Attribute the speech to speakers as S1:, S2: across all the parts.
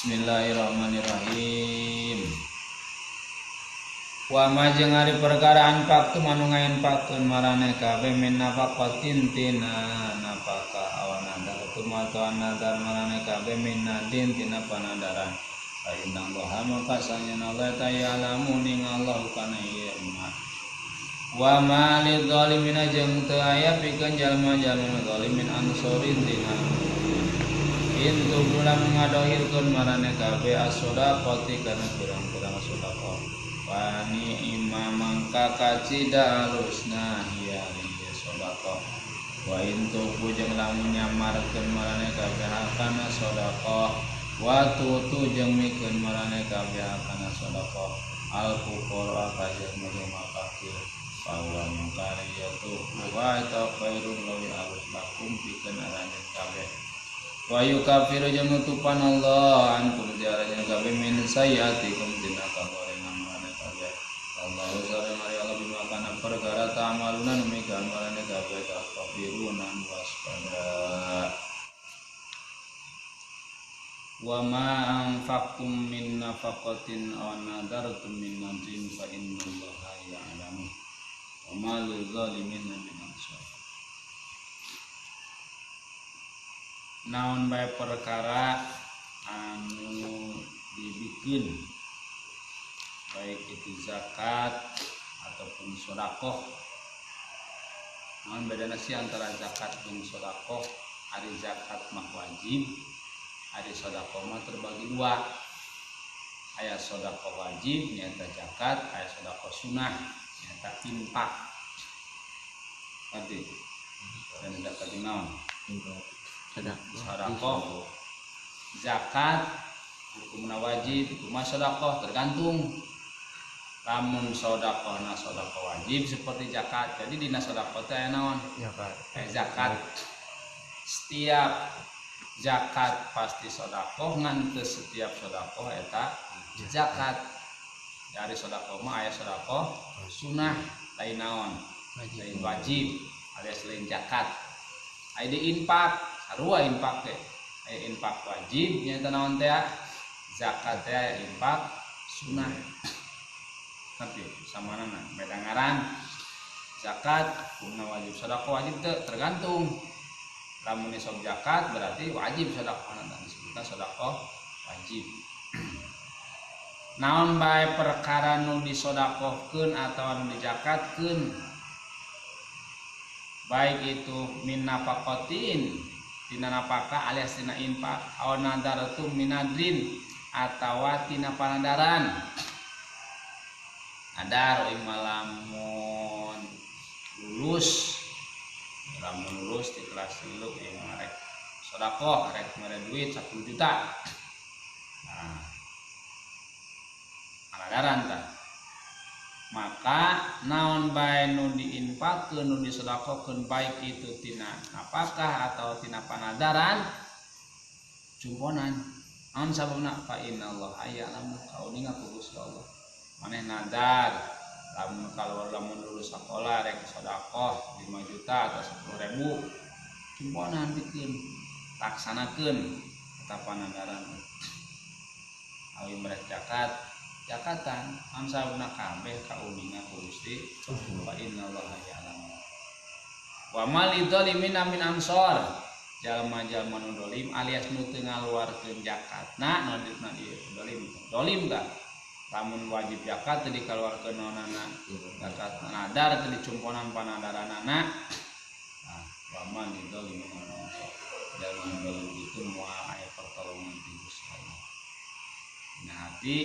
S1: Bismillahirrahmanirrahim. Wa ma jeung ari perkara anfaqtum anu ngainfaqkeun maraneh kabeh min nafaqatin tina nafaqah aw nadartum atawa nadar maraneh kabeh min nadin tina panadaran. Fa innallaha maka sanyana Allah ta'ala ning Allah kana ieu mah. Wa ma lidzalimina jeung teu aya pikeun jalma-jalma zalimin ansorin tina intu bulan ngadohirkeun maraneh kabeh as-shadaqati kana pirang-pirang sedekah. Wani imam mangka kacida alusna hiya sedekah. Wa intu jeung lamun nyamarkeun maraneh kabeh kana sedekah. Wa tutu jeung mikeun maraneh kabeh kana sedekah. Al fuqara ka jalma-jalma fakir. Bahwa mangka tu wa ta khairun lawi alus lakum pikeun aranjeun kabeh. Wa yukafiru jeung nutupan Allah ankum tiaranya kabeh min sayyiatikum tina kagorengan maraneh kabeh. Allahu sareng ari Allah bima kana perkara ta'maluna nu mikeun maraneh kabeh kafiruna waspada. Wa ma anfaqtum min nafaqatin aw nadartum min nadrin fa innallaha ya'lamu. Wa ma lil-zalimina min ansar. Naon bae perkara anu dibikin baik itu zakat ataupun sedekah. Naon bedana sih antara zakat jeung sedekah? Ari zakat mah wajib, ari sedekah mah terbagi dua. Aya sedekah wajib nyaeta zakat, aya sedekah sunah nyaeta infak. Tadi dan zakat naon? Sedekah. Zakat hukumna wajib, hukumna sedekah tergantung. Lamun sedekahna sedekah wajib seperti zakat. Jadi dina sedekah teh aya naon?
S2: Zakat.
S1: Zakat. Setiap zakat pasti sedekah, ngan teu setiap sedekah eta zakat. Dari sedekah mah aya sedekah sunah lain naon? Lain wajib alias lain zakat. Aya di infak, sarua infak teh. Aya infak wajib nyaeta naon teh? Zakat teh aya infak sunah. Tapi samanana beda ngaran. Zakat hukumna wajib, sedekah wajib teu tergantung. Lamun nisab zakat berarti wajib sedekah, disebutna sedekah wajib. Naon bae perkara nu disodakohkeun atawa nu dijakatkeun, baik itu min nafaqatin tina nafkah alias tina infak, aw nadartum minadrin atawa tina panadaran. Nadar euy malamun lulus, lamun lulus di kelas 3 ieu mah rek sedekah, rek mere duit 10 juta. Nah, panadaran tah. Maka naon bae nu diinfakkeun nu disedekahkeun baik itu tina nafkah atau tina panadaran cumponan. Naon sababna? Fa innallaha ya'lamu, kauninga ku Gusti Allah. Maneh nadar lamun kalau lamun lulus sekolah rek sedekah 5 juta atau 10.000, cumponan pikeun, laksanakeun eta panadaran. Awi merek zakat jakatan amsabna kabeh kauninga ku Gusti fa innallaha ya'lamu. Wa ma lidzalimina min ansor. Jalma-jalma nu dolim alias nu teu ngaluarkeun zakatna, nu ditna ieu dolim. Dolim tah lamun wajib zakat teu dikaluarkeun naonana zakat, nadar teu dicumponan panadaranana. Nah, wa ma lidzalimina min ansor. Jalma nu dolim itu moal aya pertolongan ti Gusti Allah. Dina hati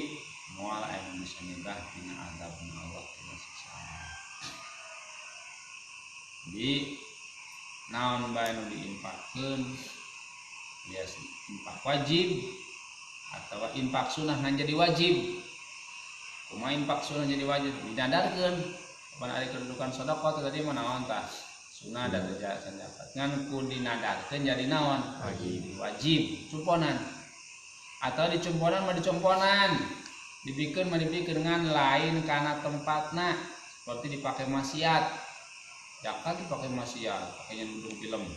S1: moal aya nu bisa nyegah tina azabna Allah, tina siksa Allah. Jadi naon bae nu diinfakkeun alias infak wajib atau infak sunah ngan jadi wajib. Kumaha infak sunah jadi wajib? Dinadarkeun. Kapan ari kedudukan sedekah teh tadi mah naon tah? Sunah dan zakat. Ngan ku dinadarkeun jadi naon?
S2: Wajib.
S1: Wajib cumponan. Atau dicumponan mah dicumponan. Dibikeun mah dibikeun ngan lain kana tempatna, seperti dipakai maksiat. Zakat dipakai maksiat, pakai nyendung film.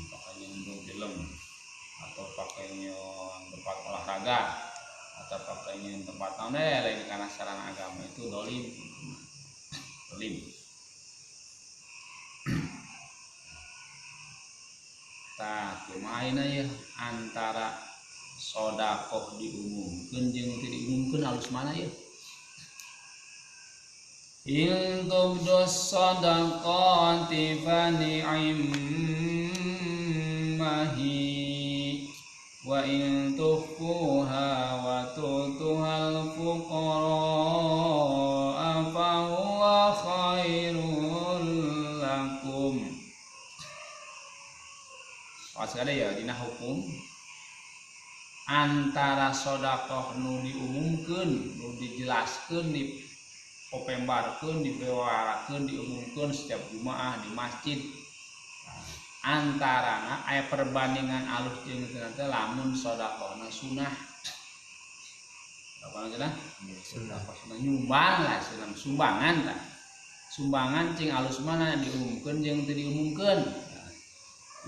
S1: Pakai nyendung film. atau pakai nyeun tempat olahraga atau pakai nyeun tempat naon lain karena sarana agama itu dolim. Dolim. Tah kumaha ya antara sedekah diumumkeun jeung teu diumumkeun alus mana ya? In tubdus sadaqati fa ni'mahi wa in tukhfuha wa tu'tuhal fuqara fa huwa khairul lakum. Sekali ya dina hukum antara sedekah nu diumumkeun, nu dijelaskeun, dipopembarkeun, dibewarakeun, diumumkeun setiap Jumaah di masjid. Antarana aya perbandingan alus jeung teu teh lamun sedekahna sunah. Apa cenah? Sedekah sunah nyumbang lah, sunah sumbangan tah. Sumbangan cing alus mana diumumkeun jeung teu diumumkeun.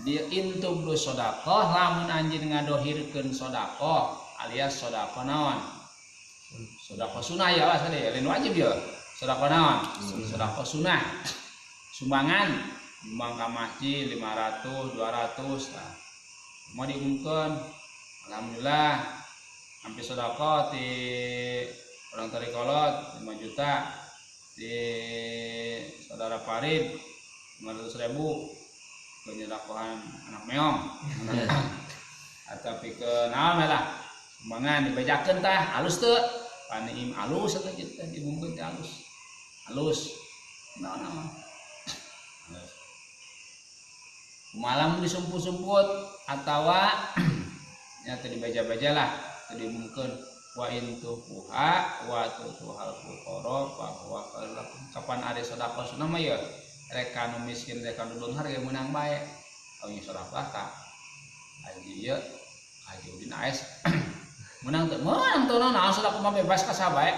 S1: Dia intubdu sedekah lamun anjeun ngadohirkeun sedekah alias sedekah naon? Sedekah sunah ya lah sadaya, lain wajib ya. Sedekah naon? Sedekah sunah. Sumbangan nyumbang ka masjid 500, 200 tah. Mau diumumkeun. Alhamdulillah sampai sedekah di orang tarikolot 5 juta, di saudara Farid 500.000. Penyerakohan anak meong atau pikeun naon lah sumbangan dibejakeun tah alus teu paniim alus atuh kitu teh diumumkeun teh alus alus naon-naon alus malam disumput-sumput atawa nya teu dibeja-beja lah teu diumumkeun wa in tuha wa tutuhal fuqara fa huwa khairul lakum. Kapan ari sedekah sunah mah ya rek nu miskin rek nu beunghar ge meunang bae. Awi sedekah ka haji ieu Haji Udin AS meunang teu meunang teu naon sedekah mah bebas ka saha bae.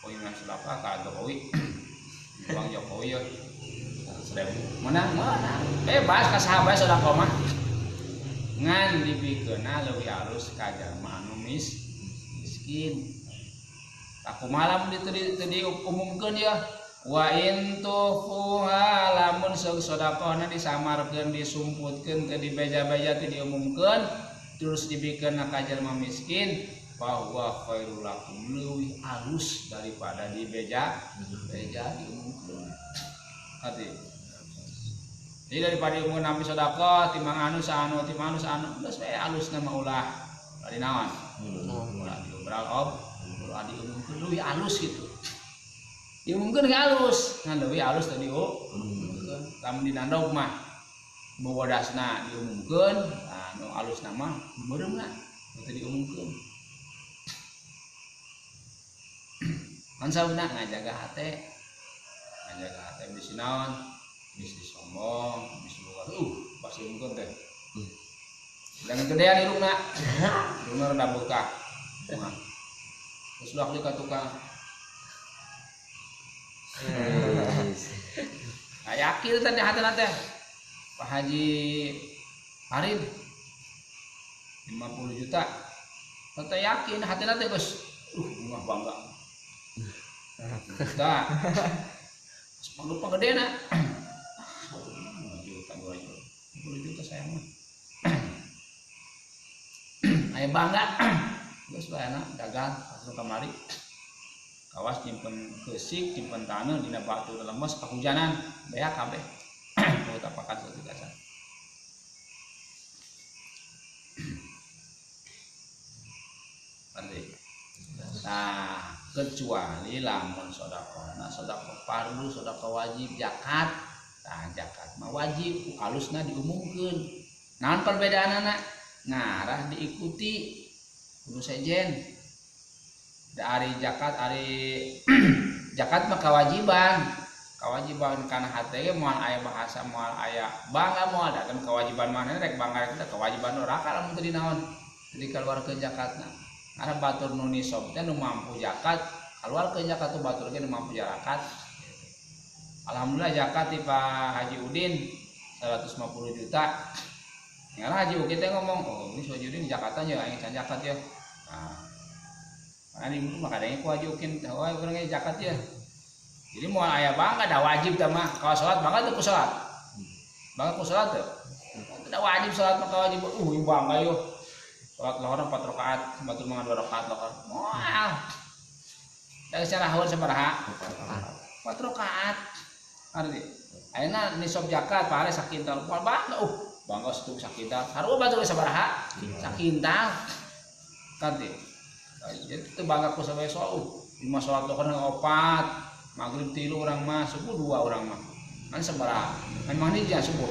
S1: Poe mah sedekah ka Jokowi. Bang Jokowi ieu 100.000 meunang meunang bebas ka saha bae sedekah mah. Ngan dipikeunna leuwih alus ka jalma anu miskin. Kumaha lamun teu diumumkeun ya? Wa in tufuha lamun sedekahna disamarkeun disumputkeun teu dibeja-beja teu diumumkeun terus dibikeun ka jalma miskin fa huwa khairul lakum leuwih alus daripada dibeja beja diumumkeun. Hati. Jadi daripada diumumkeun nampi sedekah timbang anu saanu timbang anu saanu geus we alusna mah ulah bari naon? Ulah diobral ob ulah diumumkeun leuwih alus gitu. Diumumkeun ge alus, ngan leuwih alus tadi diumumkeun. Lamun dinandog mah bogodasna diumumkeun, tah nu alusna mah meureumna teu diumumkeun. Kan sauna ngajaga hate. Ngajaga hate bisi naon? Bisi sombong, bisi luar. Pas diumumkeun teh. Jangan gedean irungna. Irungna rada buka. Terus ulah ka tukang. Nah, yakin tadi hati nanti Pak Haji Farid 50 juta. Tante yakin hati nanti guys. Bunga bangga. Juta. Sepuluh gede nak. 5 juta 2 juta. 10 juta sayang mah. Aya bangga. Geus bae anak dagang langsung kamari. Kawas nyimpen keusik, nyimpen taneuh dina batu lemes kahujanan, beak kabeh. Mau tapakan satu kaca. Nah, kecuali lamun sedekah, nah sedekah fardu, sedekah wajib, zakat. Nah, zakat mah wajib, alusna diumumkeun. Naon perbedaanana? Ngarah diikuti kudu sejen. Da ari zakat, ari zakat mah kewajiban. Kewajiban kana hate ge moal aya bahasa, moal aya bangga moal da kan kewajiban maneh rek bangga rek kewajiban ora lamun teu dinaon. Jadi kaluarkeun zakatna. Karena batur nu nisab teh nu mampu zakat, kaluarkeun zakat tu batur ge nu mampu zakat. Alhamdulillah zakat ti Pak Haji Udin 150 juta. Ngarah Haji Uki teh ngomong, oh ini Sojudin di Jakarta nya aing can zakat ya. Nah, karena di mah kadangnya ku Haji Ukin, oh urang ge zakat ya. Jadi moal aya bangga da wajib teh mah. Kalau salat bangga teu ku salat. Bangga ku salat teu? Tidak wajib salat mah wajib. Bangga yo. Salat lohor 4 rakaat, batur mah 2 rakaat lohor. Moal. Da secara haur sabaraha? 4 rakaat. Arti ayeuna nisab zakat pahala sakintal. Moal bangga bangga situ sakintal. Sarua batur sabaraha? Sakintal. Arti. Jadi teu bangga ku sabae soal 5 salat lohor 4. Maghrib 3 orang mah, subuh 2 orang mah. Kan sabaraha? Kan mah hiji subuh.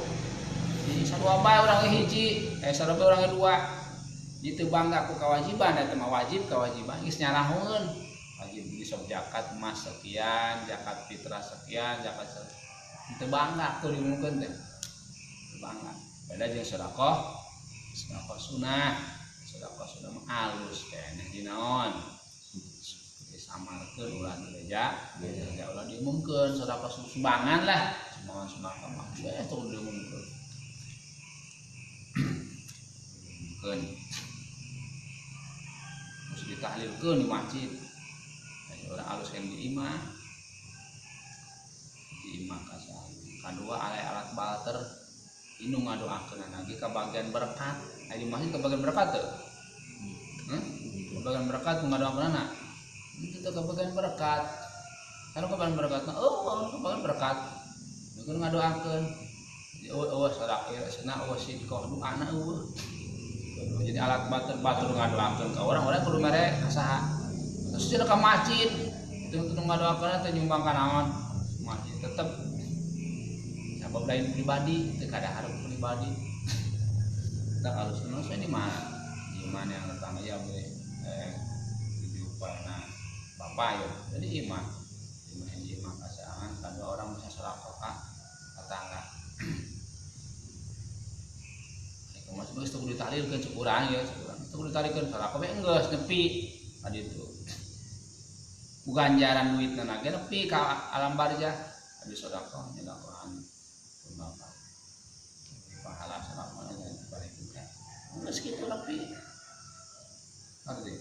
S1: Jadi sarua bae urang hiji, sarua bae urang 2. Itu bangga ku kewajiban eta mah wajib kewajiban geus nyarahoeun. Wajib nisab zakat emas sekian, zakat fitrah sekian, zakat sekian. Teu bangga ku diumumkeun teh. Teu bangga. Beda jeung sedekah, sedekah sunah. Sedekah sunah mah alus keneh dinaon. Disamarkeun ulah dibeja, beja ulah diumumkeun sedekah sumbangan lah, sumbangan-sumbangan mah geus teu diumumkeun. Diumumkeun. Terus ditahlilkeun di masjid. Jadi orang alus kan di imah. Di imah kasar. Kadua alai alat balter inu ngadoakeun lagi ka bagian berkat. Aya di masjid ka bagian berkat teu? Kabagian berkat ngadoakeunana. Itu tuh kebagian berkat. Kalau kebagian berkat, oh kebagian berkat. Nukeun ngadoakeun. Eueuh sedekah cenah eueuh sidqah doana eueuh. Jadi alat batur ngadoakeun ka orang-orang kudu mere ka saha. Terus cenah ka masjid, itu kudu ngadoakeun teh nyumbang ka naon? Masjid tetep sabab lain pribadi, teu kada hareup pribadi. Tah alus di mana? Di mana yang tetangga ya boleh tujuh bapak ya. Jadi imah hiji imah kasaangan kadua orang bisa sedekah ka tetangga. Aya mah geus teu kudu ditahlilkeun cek urang ya, cek urang. Teu kudu ditahlilkeun sedekah we enggeus nepi ka ditu. Ku ganjaran duitna ge nepi ka alam barzah. Habis sedekah nyedakohan pun bapak. Pahala sedekahna dan balik juga. Geus kitu nepi. Ngerti?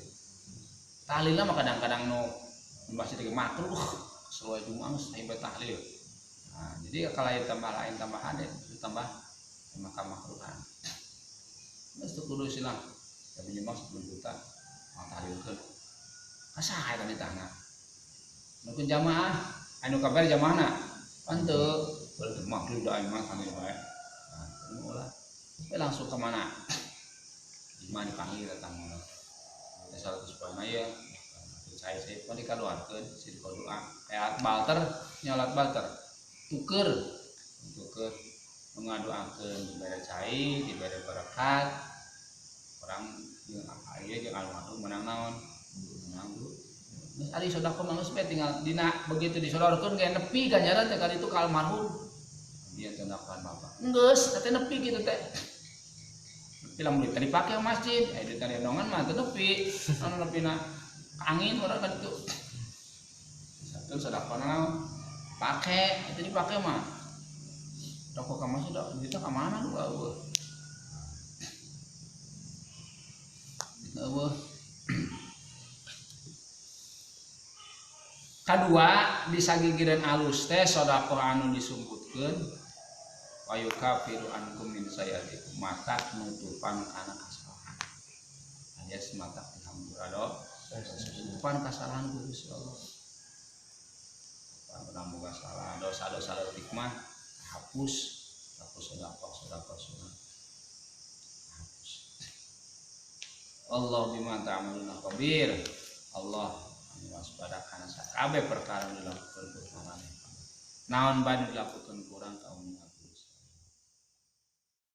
S1: Tahlilna mah kadang-kadang nu masih di makruh seluai Jumat geus hebat tahlil. Nah, jadi kalau lain tambah lain tambah hade tambah maka makruhan. Geus teu kudu silah. Tapi nyumbang 10 juta mau tahlilkeun. Kasaha eta ditahna? Nu jamaah, anu kabar jamaahna. Pan teu teu makruh da aing mah tahlil bae. Nah, ulah. Tapi langsung ke mana? Di mana dipanggil datang mana? 100 poin ya. Saya pun dikaluarkeun sidqah doa. Kayak alat balter, nya alat balter. Tuker. Tuker ngadoakeun dibere cai, dibere berkat. Orang jeung aya jeung almarhum menang naon? Menang du. Geus ari sedekah mah geus tinggal dina begitu disodorkeun ge nepi ganjaran teh ka ditu ka almarhum. Dia teh ndakan bapak. Geus teh nepi kitu teh. Nepi lamun duit dipake masjid, duit rendongan mah teu nepi. Anu nepina angin orang kan itu. Satu sedekah naon? Pake, itu dipake mah. Rokok ka masjid duitna ka mana lu eueuh. Eueuh. Kadua disagigireun alus teh sedekah anu disumputkeun wa yukafiru ankum min sayyi'atikum mata nutupan kana kasalahan. Alias mata dihampura do. Nutupan kasalahan ku Gusti Allah. Urang boga salah, dosa-dosa leutik mah hapus, hapus sedekah sunah. Hapus. Allah bima ta'maluna khabir. Allah waspada kana sakabeh perkara dilakukeun ku maraneh. Naon bae dilakukeun ku urang ka